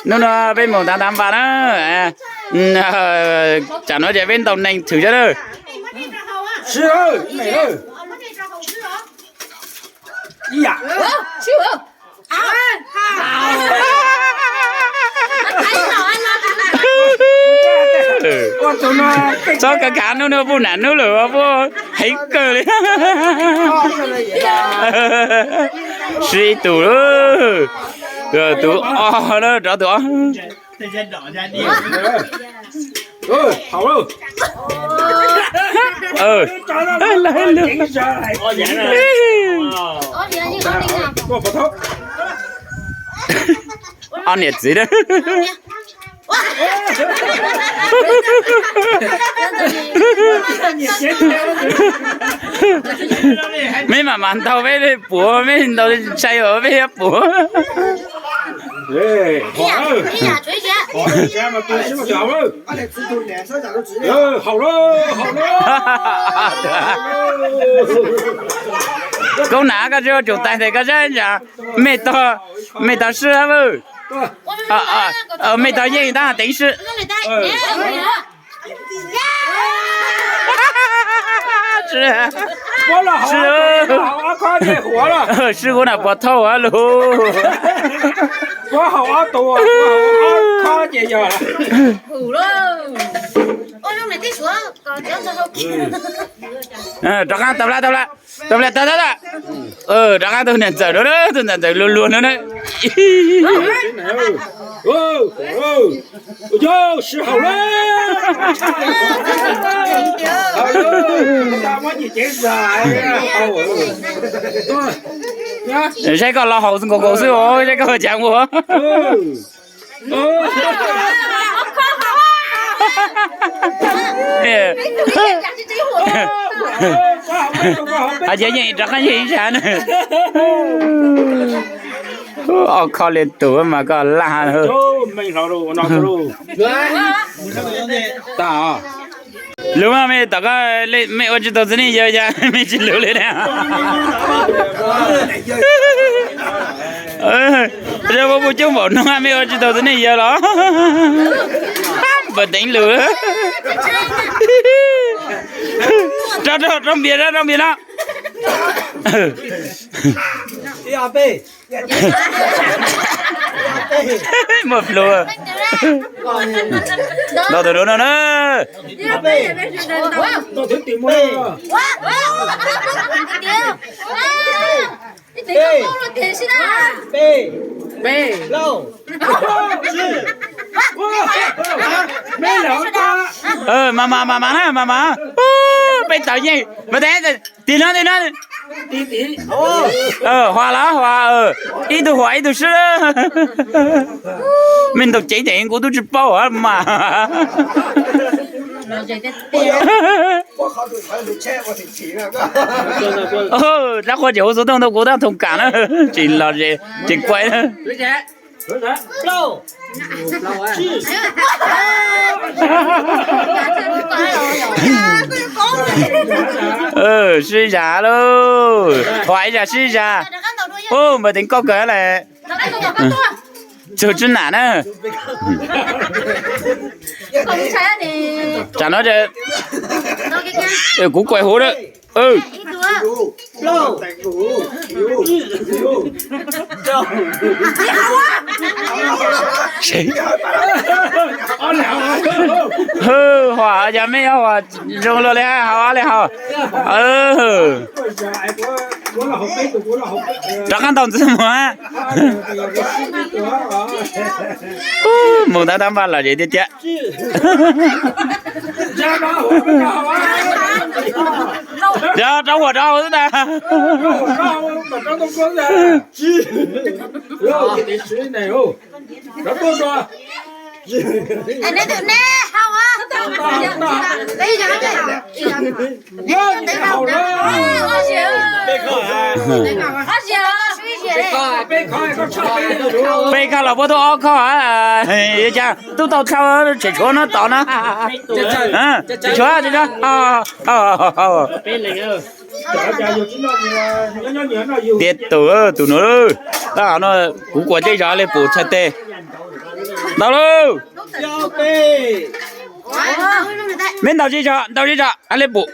Hnub no peb moog tav tav npas na. Tsam no ces peb ntaus neeg thwm zog na. Txhob kav khav, hnub no puj nam hnub lawm, puj heev kawg li. Sib ib tug, tus ob na, rov tus ob. Ob niam txiv na. Mej mam mam ntaus peb puav, mej ntaus tshai os peb yuav puav. Koob nam, koj tsi ua tsum tais tes koj saib ntsa, mej tog, mej tog sib, mej tog yeej tab teev sib. Sib huv na puas thauj lug. Rov qab tau lawm, tau lawm, tau lawm, tau lawm, tau lawm. Rov qab tau niam ntxawm no, tau niam ntxawm luag luag no na. Saib koj los haus nkaus nkaus xwb os, saib koj cas ua. Hais tias yeej rov qab yeej ib sab na. Ob kho li tus mas koj laj. Luag mas mej tom koj, mej ua tsis tau txiv neej yawg cas mej tsis luag li na. Muaj muaj coob npaum no mej ua tsis tau txiv neej yawg los. Npawg teev lug. Rau, rau, rau npias, rau npias no. Muaj plhu. Ntaus tus nuav no na. Mas mas mas mas na, mas mas. Peb tawv yeej mas, tig no, tig no. Huas los huas, ib tug huas ib tug swb. Mej ntaus ceev ceev kuv tub tsis paub mas. Dab qhuas tseem hu xov tooj ntawm kuv tab thooj kam na, tsis los tsis kuaj. Sib zam lauj, huas ib zag sib zam. Ub, npawg teev koj kawg lawm. Txug tswb nam na. Tsam no kuv kuaj huv na. Huas, yog mej yuav huas zoo luaj li hab, haus ob li haus. Rov qab ntaus ntxiv mus. Mus tab tab npaj lom zem tiag tiag. Yog rov huam rov hauv xwb ntag. Peb kho los puab tub ob kho, cas tub tau dlhau tshem tshuav no tod na. Tshem tshuav, tshem tshuav. Tiav tus, tus nuav, tab no kuv kuas tej zog li pum txhais tes. Ntaus lauj. Meb ntaus zej zog, ntaus zej zog, hais li pum.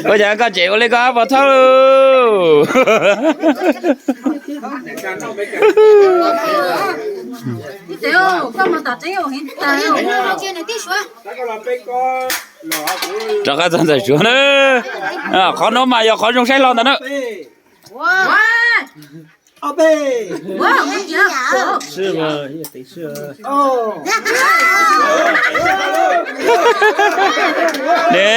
Ua cas koj tseem ua li koj pov thawj lauj. Rov qab txog ntxawm Suav na. Qhov no mas yog qhov zoo saib hlo ntawd na. Ne,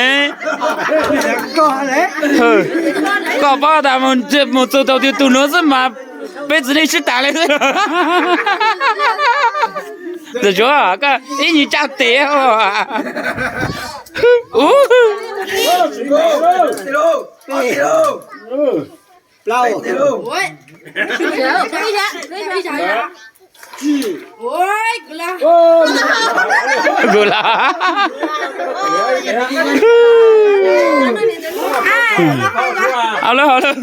koj paub tas mus txog tau tus nuav xwb mas peb txiv neej sib tas li. Ntxawm Suav, koj ib nyuag tsa tes. Kuv la. Hauv lawm, hauv lawm.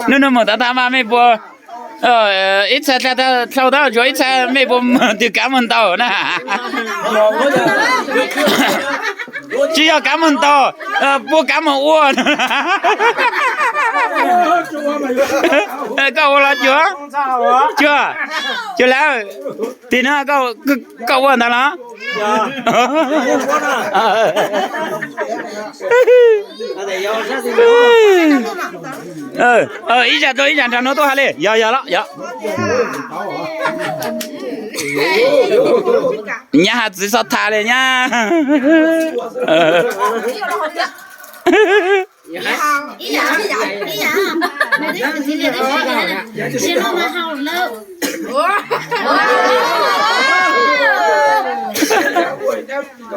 Nub nub mus tav tag mas mej puas, ib txha dlhau tag, tsuas ib txha mej puas tus kav mus ntaus na? Tsis yog kav mus ntaus, puab kav mus ua. Koj ua los cuag, cuag, cuag lawm. Tim no koj ua ntawd los? Ib zag rau ib zag nrog nuav tuaj hais li. Yog, yog los yog. Nyab hais txiv txhob tham li nyab.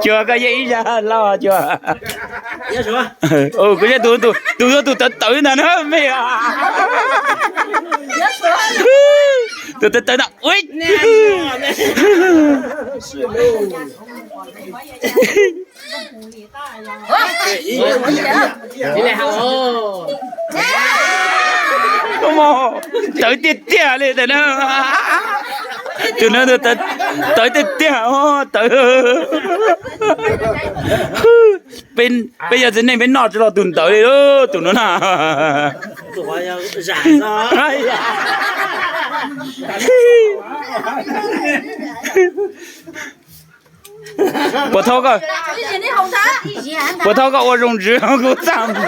Cuag koj yeej ib zag lauj cuag. Kuv yeej tus, tus yuav tus tawv tawv ntag na mej. Tus tawv tawv ntag. Tawv tiag tiag li ntag na. Tus no tawv tiag tiag, tawv. Peb yog txiv neej peb noj tsis los tus ntawd li tus no na. Puas thaub koj, puas thaub koj ua zoo ntsis kuv txaj muag.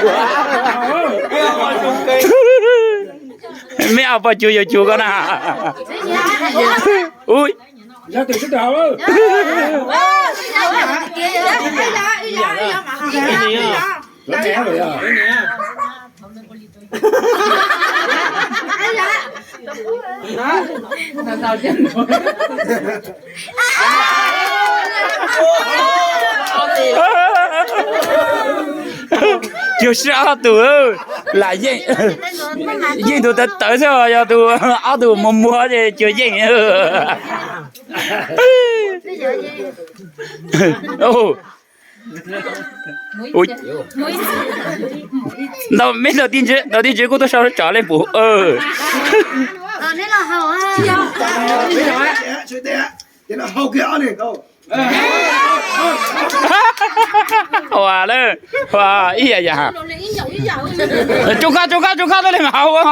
Mej ob poj cuag yuav cuag koj na. Cuag sib ob tug lam yeej, yeej tus tawv tawv xwb, yog tus ob tug muag muag ces cuag yeej. Ntaus mej ntaus tij ntswv, ntaus tij ntswv kuj tuaj sau tsov leej pum. Ua lawm, ua ib yam yam. Tsoom koj, tsoom koj, tsoom koj tuaj leej haus.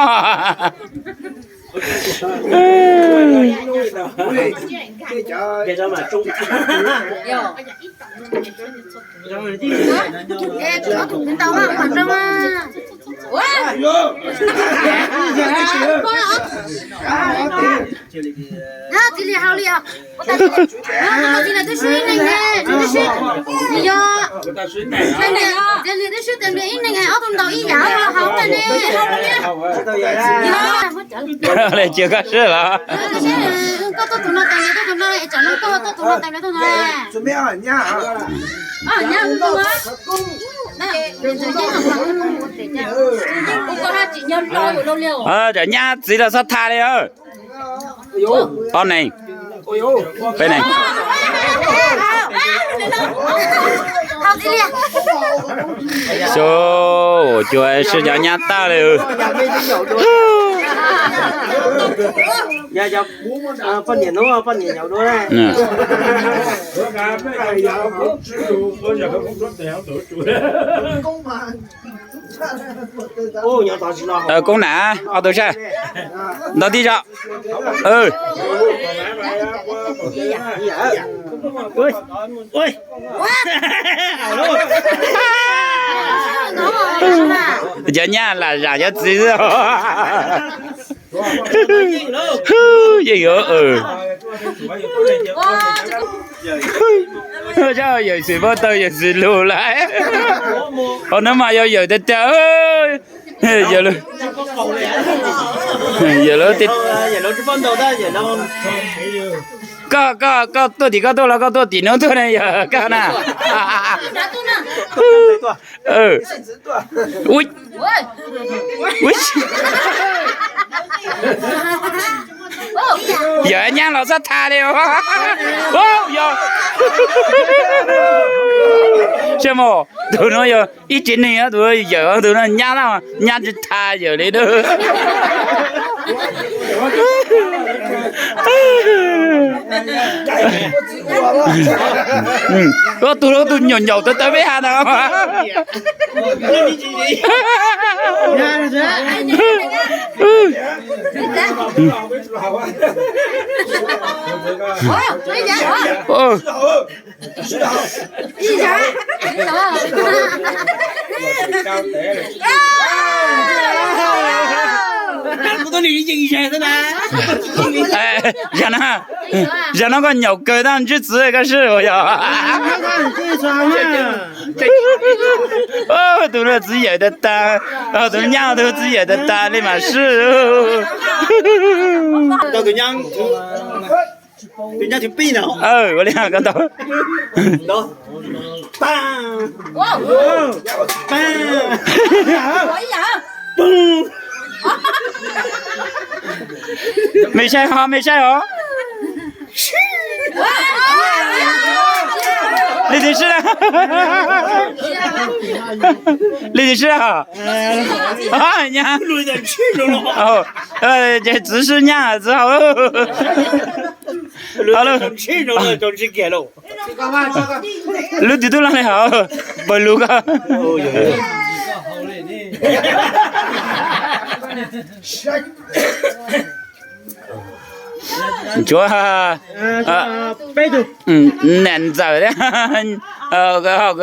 Li cia koj swb los? Cov nyab txiv los txhob tha li. Ob neeg. Peb ne. Xyov, cuag sib cav nyab tag li. Koob nam ob tug saib, ntaus tib zog. Cov nyab lam zam cov txiv xwb. Yeej yuav, yawm xwm pob tawg yawm xwm lug lawm. Qhov no mas yog yawm tag tag. Yawm lawv, koj, koj, koj tuaj tim koj tuaj los koj tuaj tim no tuaj ne yog koj na? Yawm nyab los txhob tha li. Yog, seb mas tus no yog ib tsev neeg, tus yawm, tus no nyab, nyab tsis tha yawm li na. Koj tus, tus nyaum nyaum tawv tawv peb ha ntag. Zaum no, zaum no koj nyaum kawg tab ntsib txiv koj swb yog. Tus no txiv yawm tag tag, tus nyab tus txiv yawm tag tag li mas swb. Tus nyab thib pib no. Ua li koj tau. Me saib ho, me saib ho. Leej twg swb na? Leej twg swb na? Nyab, ces txiv swb nyab txiv haus. Lub twg tub laj li hos, pawg lug koj. Tsuav niam ntxawm thiab,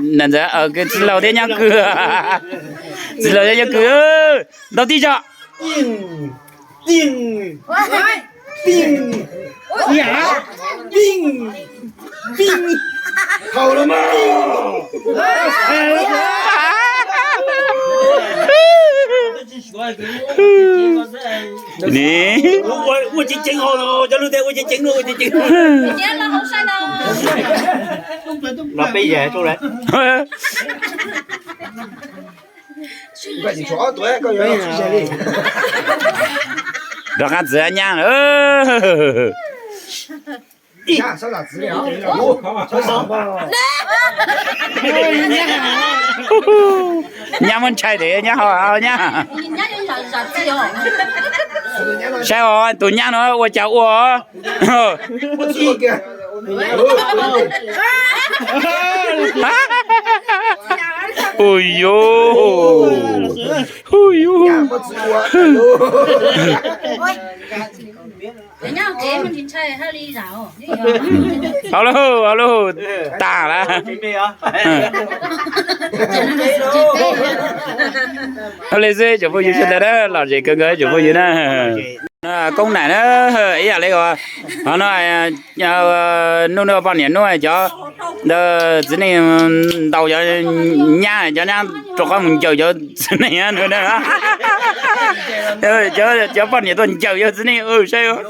niam ntxawm, txiv laus thiab nyab kws, txiv laus thiab nyab kws, ntaus tib zog. Ni, ua ceev ceev, cov lus tias ua ceev ceev, ua ceev ceev. Los peb yam. Rov qab txiv nyab lawm. Nyab muab ntshai tes nyab ho nyab. Saib os, tus nyab no ua cas ua. Ui yus, ui yus. Hauv lauj, hauv lauj, tas lawm. Hauv li xwb tsoom phooj ywg sawv daws na, lom zem kawg nkaus tsoom phooj ywg na. Koob nam na, ib yam li qhov no, nuj nuj poj niam nuj cov ntawd txiv neej ntaus cov nyab, cov nyab rov qab mus ncaws cov txiv neej. Cov poj niam tuaj ncaws cov txiv neej saib.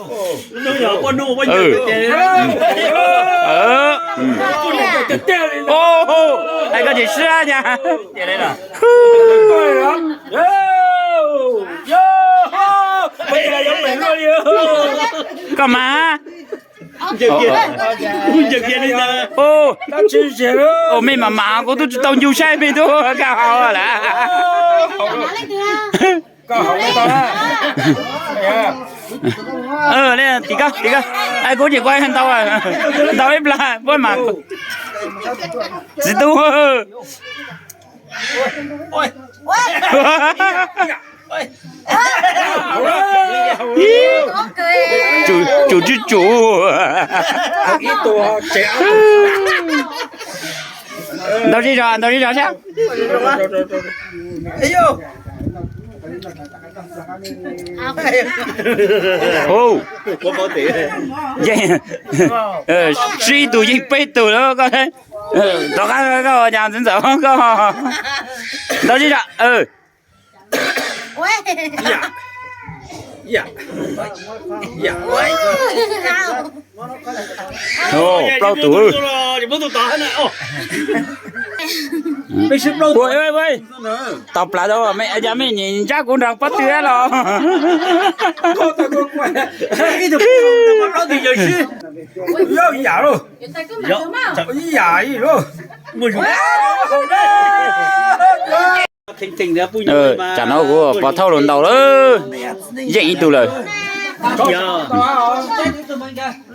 Koj tsis sib nyab. Koj mas. Ua mej mam mam kuv tub tsis tau ncu saib mej tub koj haus lawm. Tim koj, tim koj, kuv tsis kuaj ntau, ntau ib plag puab mam. Txiv tub. Tsum tswb tsum. Ntaus zis zog, ntaus zis zog sab. Sib tug yeej peb tug lawm koj. Rov qab koj cas ntxim ntxawm koj. Ntaus zis zog. Plaub tug. Tau plaws tau, mej, yog mej nim ntsab kuv nrog pob tw los. Tsam no kuv pov thauj lus ntaus lawm, yeej ib tug lawm.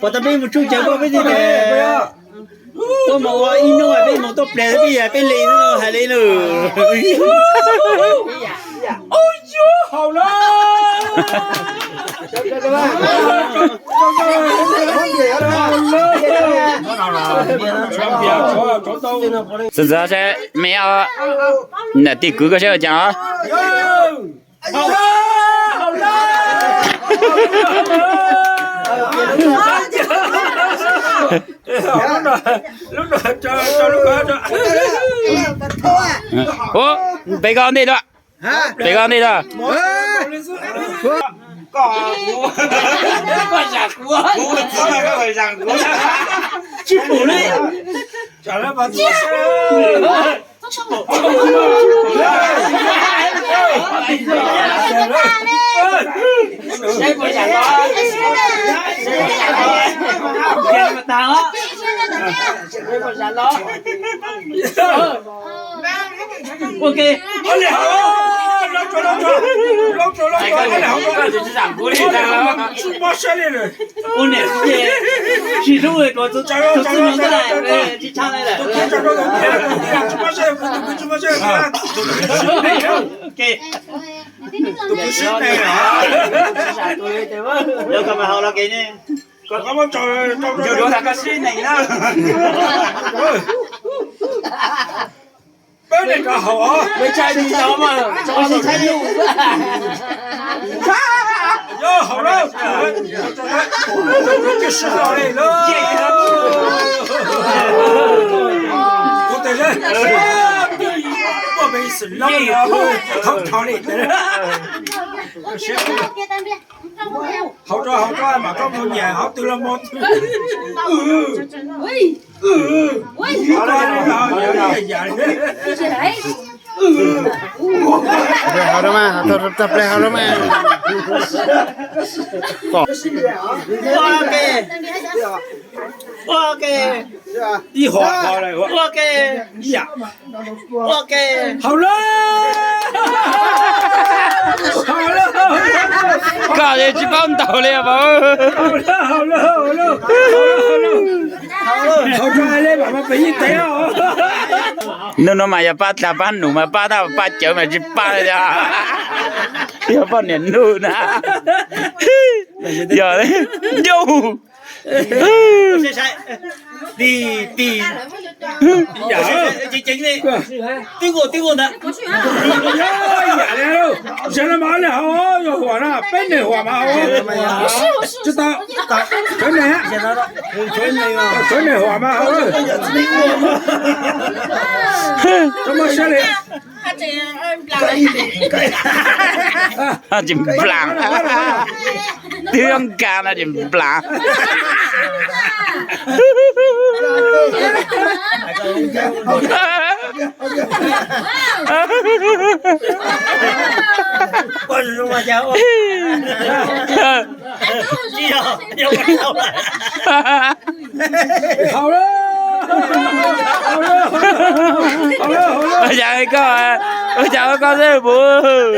Pov tau peb mus tsuj cawv koj peb tias, koj mus ua ib hnub peb mus tuaj pliag peb yam peb li no hais li lawm. Xwm ntxwv saib mej, niam tij kwv koj saib ua cas os. Pem koj ntej dua, pem koj ntej dua. Ua niam tsis hlub tus txiv neej ntawd, tsis tshaj li lawm. Tus kwv sib teg, lawv koj mas haus los kev ne. Yus duav tas koj sib neeg na. Peb neeg rov haus os. Yog haus lawm, tus kwv twb sib haus li lawm. Kuv tes muaj peev xwm loj li, thaub rho li. Haus rau, haus rau, mam rau mus nyiam hauv twg los mus twg. Ua ke, ua ke, ua ke, ua ke, haus lawm. Koj tsis paub ntaus li os. Hnub no mas yog pab dlag pab num mas pab tab pab cawv mas tsis pab li. Yog poj niam nug na. Yog, yauj. Tig, tig. Twb nkaus, twb nkaus ntawd. Zaum no mas ob leeg haus, yog huam no, peb neeg huam mas haus. Tsis tau, peb neeg, peb neeg huam mas haus. Tsis muaj siab li. Tsis nplas, twb nkaus no tsis nplas. Ua cas koj, ua cas koj xwb puv?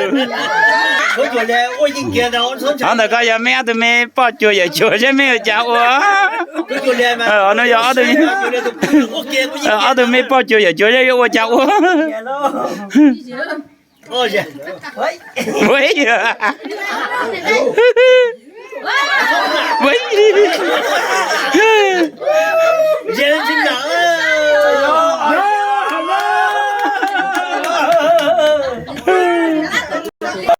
Qhov ntawm koj yog meb ob tug me poj cuag yawm cuag seb meb ua cas ua. No yog ob tug, ob tug me poj cuag yawm cuag seb yuav ua cas ua.